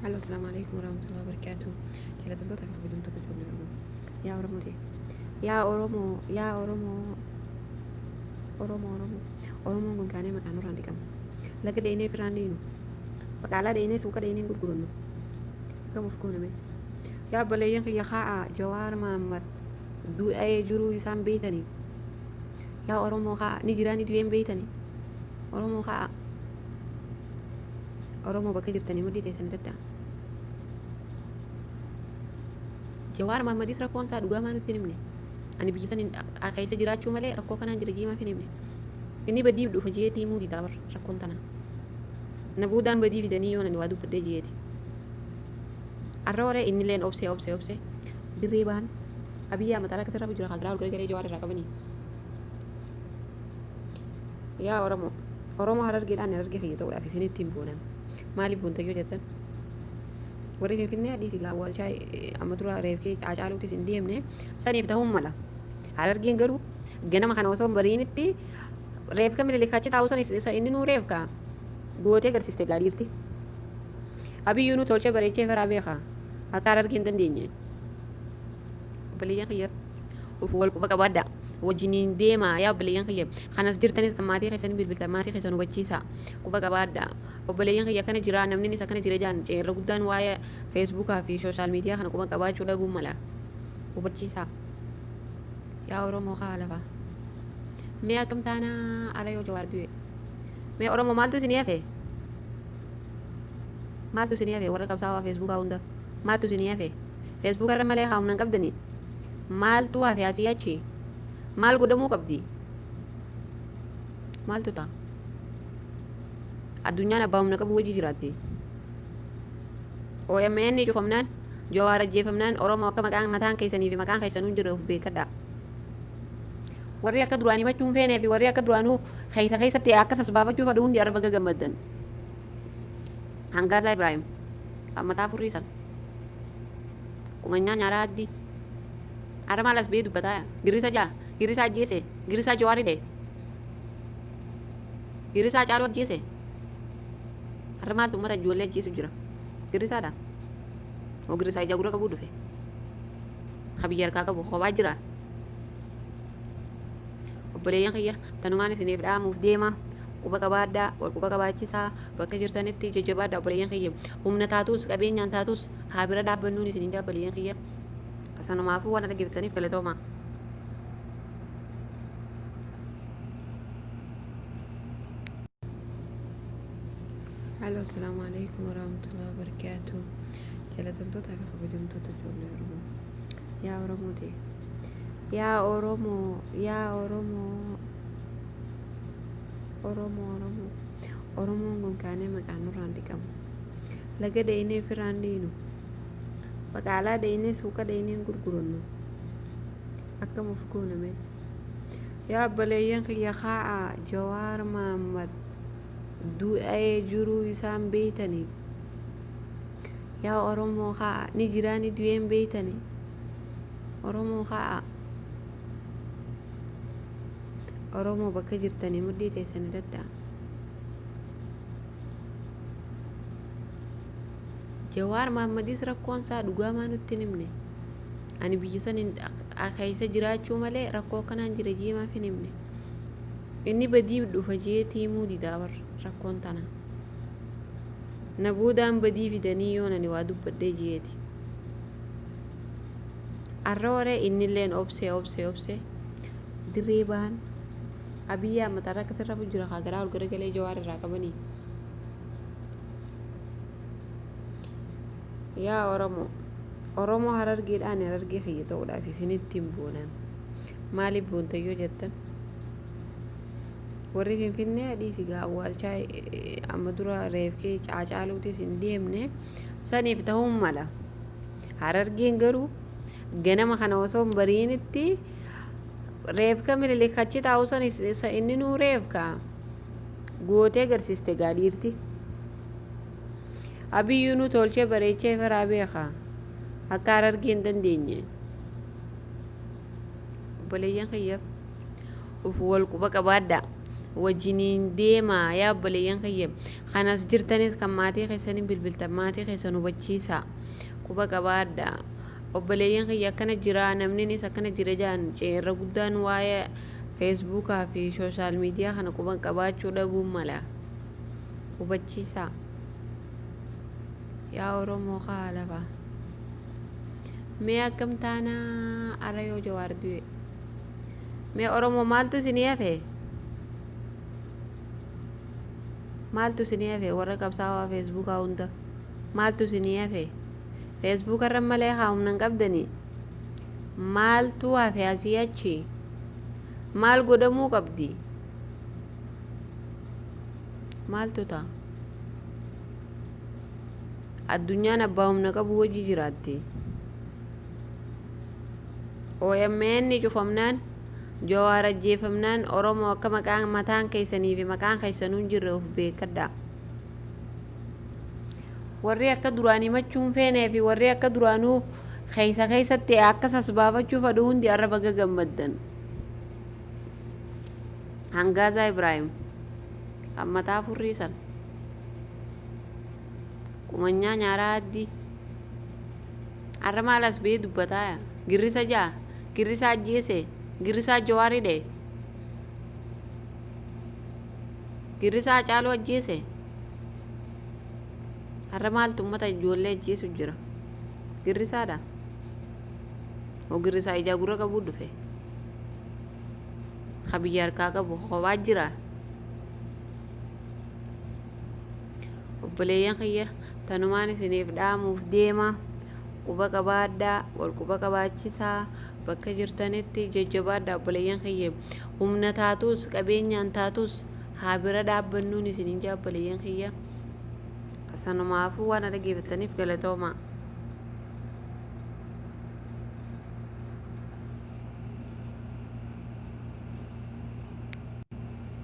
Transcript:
Halo, assalamu alaikum warahmatullahi wabarakatuh. Jaallatamtoota fi kabajamtoota ijoollee Oromoo. Yaa Oromoo ta'e. Yaa Oromoo, yaa Oromoo. Oromoo, Oromoo. Oromoon kun kaanee maqaan nurraan dhiqamu. Laga dheenee firaan deenu. Baqaalaa dheenee suuqa dheenee hin gurgurannu. Akkam of goona mee? Yaa obboleeyyan kiyya kaa'a Jawaar Mahaammad du'ee jiruu isaan beeytanii. Yaa Oromoo kaa'a ni jiraa ni du'ee hin beeytanii. Oromoo kaa'a. Oromoo bakka jirtanii mudhii teessan hidhadhaa. Jawaar Mahammadis rakkoon isaa dhugaa maa nutti hin himne. Ani biyya san keessa jiraachuu malee rakkoo kanaan jira jee maaf hin himne. Inni badiif dhufa jeetii himuu didaa bar rakkoon tanaa. Na boodaan badii fidanii yoon ani waa dubbadhee jeeti. Arra waree innilleen obsee obsee obsee dirree bahan Abiyyi Ahmad haraka sirra jira kaa garaa ol garagalee Jawaar irraa qabanii. Yaa Oromoo, Oromoo Harargeedhaan Harargee kiyya ta'uudhaaf isinitti hin boonan. Maaliif boonta yoo jettan? Warri Finfinnee adiisi gaa awwaalchaa amma dura reefkee Haacaaluutis hin deemne saniif ta'uun mala. Harargeen garuu ganama kana osoo hin bariinitti reefka Minilik achi taa'u san isa inni nuu reefka gootee agarsiiste gaa dhiirti. Abiyyuu nu tolchee bareechee feraa beeka. Akka Harargee hin dandeenye. Obboleeyyan kiyya of wal quba qabaadha. Wajjiniin deemaa yaa obboleeyyan kiyya. Kanas jirtanis kan maatii keessanii bilbiltan maatii keessan hubachiisa. Quba qabaadha. Obboleeyyan kiyya akkana jira namninis akkana jira jaan irra guddaan waa'ee feesbuukaa fi sooshaal miidiyaa kana quba qabaachuu dhabuu mala. Hubachiisa. Yaa Oromoo kaa lafa. Mee akkam taanaa ara yoo Jawaar du'e. Mee Oromoo maaltu isinii hafe? Maaltu isinii hafe warra qabsaawaa feesbuukaa hunda? Maaltu isinii hafe? Feesbuuka irra malee haa humna hin qabdanii? Maaltu hafe asii achi? Maal godhamuu qabdi? Maaltu ta'a? Addunyaan abbaa humna qabu wajji jiraatti. OMN cufamnaan, Jawaar ajjeefamnaan Oromoo akka maqaan mataan keessanii fi maqaan keessanuu hin jirre of beekadhaa. Warri akka duraan himachuu hin feenee fi warri akka duraanuu keessa keessatti akka sasbaafachuu fedhu hundi arba gagammaddan. Hangaasaa Ibraahim kan mataa furrii san. Qumanyaa nyaaraa addii. Ara maal as bee dubbataa girrisa jaa girrisaa ajjeese girrisaa Jawaar hidhe. Girrisaa Hacaaluu ajjeese. Har'a maaltu uummata ijoollee ajjeesu jira? Girrisaadha. Moo girrisaa ija gurra qabuu dhufe? Ka biyya harkaa qabu kophaa jira. Obboleeyyan kiyya tanumaan isiniif dhaamuuf deema. Quba qabaadhaa, wal quba qabaachisaa, bakka jirtanitti jajjabaadhaa obboleeyyan kiyya. Humna taatus qabeenyaan taatus haa bira dhaabbannuun isiniin jaa obboleeyyan kiyya. Sanumaafuu waan dhaggeeffataniif galatoomaa. Halo, assalamu alaikum warahmatullahi wabarakatuh. Jaalatamtoota fi kabajamtoota ijoollee Oromoo. Yaa Oromoo ta'e. Yaa Oromoo, yaa Oromoo. Oromoo, Oromoo. Oromoon kun kaanee maqaan nurraan dhiqamu. Laga dheeynee firaan deenu. Baqaalaa dheeynee suuqa dheeynee hin gurgurannu. Akkam of goona mee? Yaa obboleeyyan kiyya kaa'a Jawaar Mahaammad du'ee jiruu isaan beeytanii. Yaa Oromoo kaa'a ni jiraa ni du'ee hin beeytanii. Oromoo kaa'a. Oromoo bakka jirtanii mudhii teessan hidhadhaa. Jawaar Mahammadis rakkoon isaa dhugaa maa nutti hin himne? Ani biyya san keessa jiraachuu malee rakkoo akkanaan jira jee maaf hin himne? Inni badiif dhufa jeetii himuu didaa bar rakkoon tana. Na boodaan badii fidanii yoon ani waa dubbadhee jeeti. Arra waree innilleen obsee obsee obsee dirree bahan Abiyyi Ahmad har'a akkas irra jira kaa garaa ol garagalee Jawaar irraa qabanii. Yaa Oromoo, Oromoo Harargeedhaan Harargee kiyya ta'uudhaaf isinitti hin boonan. Maaliif boonta yoo jettan? Warri Finfinnee adiisi gaa awwaalchaa amma dura reefkee Haacaaluutis hin deemne saniif ta'uun mala. Harargeen garuu ganama kana osoo hin bariinitti reefka Minilik achi taa'u san isa inni nuu reefka gootee agarsiiste gaa dhiirti. Abiyyuu nu tolchee bareechee feraa beeka. Akka Harargee hin dandeenye. Obboleeyyan kiyya of wal quba qabaadhaa. Wajjiniin deemaa yaa obboleeyyan kiyya. Kan as jirtanis kan maatii keessanii bilbiltan maatii keessan hubachiisaa. Quba qabaadhaa. Obboleeyyan kiyya akkana jira namninis akkana jira jaan irra guddaan waa'ee feesbuukaa fi sooshaal miidiyaa kana quba qabaachuu dhabuun mala. Hubachiisaa. Yaa Oromoo kaa lafa. Mee akkam taanaa arra yoo Jawaar du'e. Mee Oromoo maaltu isinii hafe? Maaltu isinii hafe warra qabsaawaa feesbuukaa hunda? Maaltu isinii hafe? Feesbuuka irra malee haa humna hin qabdanii? Maaltu hafe asii achi? Maal godhamuu qabdi? Maaltu ta'a? Addunyaan abbaa humna qabu wajji jiraatti. OMN cufamnaan, Jawaar ajjeefamnaan Oromoo akka maqaan mataan keessanii fi maqaan keessanuu hin jirre of beekkadhaa. Warri akka duraan himachuu hin feenee fi warri akka duraanuu keessa keessatti akka sasbaafachuu fedhu hundi har'a baga gammaddan. Hangaasaa Ibraahim kan mataa furrii san. Qumanyaa nyaaraa addii. Har'a maal as ba'ee dubbataa? Girrisa jaa? Girrisaa ajjeese? Girrisaa Jawaar hidhe? Girrisaa Hacaaluu ajjeese? Har'a maaltu uummata ijoollee ajjeesu jira? Girrisaadha? Moo girrisaa ijaa gurra qabuu dhufe? Ka biyya harkaa qabu kophaa jira? Obboleeyyan kiyya tanumaan isiniif dhaamuuf deema. Quba qabaadhaa, wal quba qabaachisaa, bakka jirtanitti jajjabaadhaa obboleeyyan kiyya. Humna taatus, qabeenyaan taatus haa bira dhaabbannuun isiniin jaa obboleeyyan kiyya. Sanumaafuu waan na dhaggeeffattaniif galatoomaa.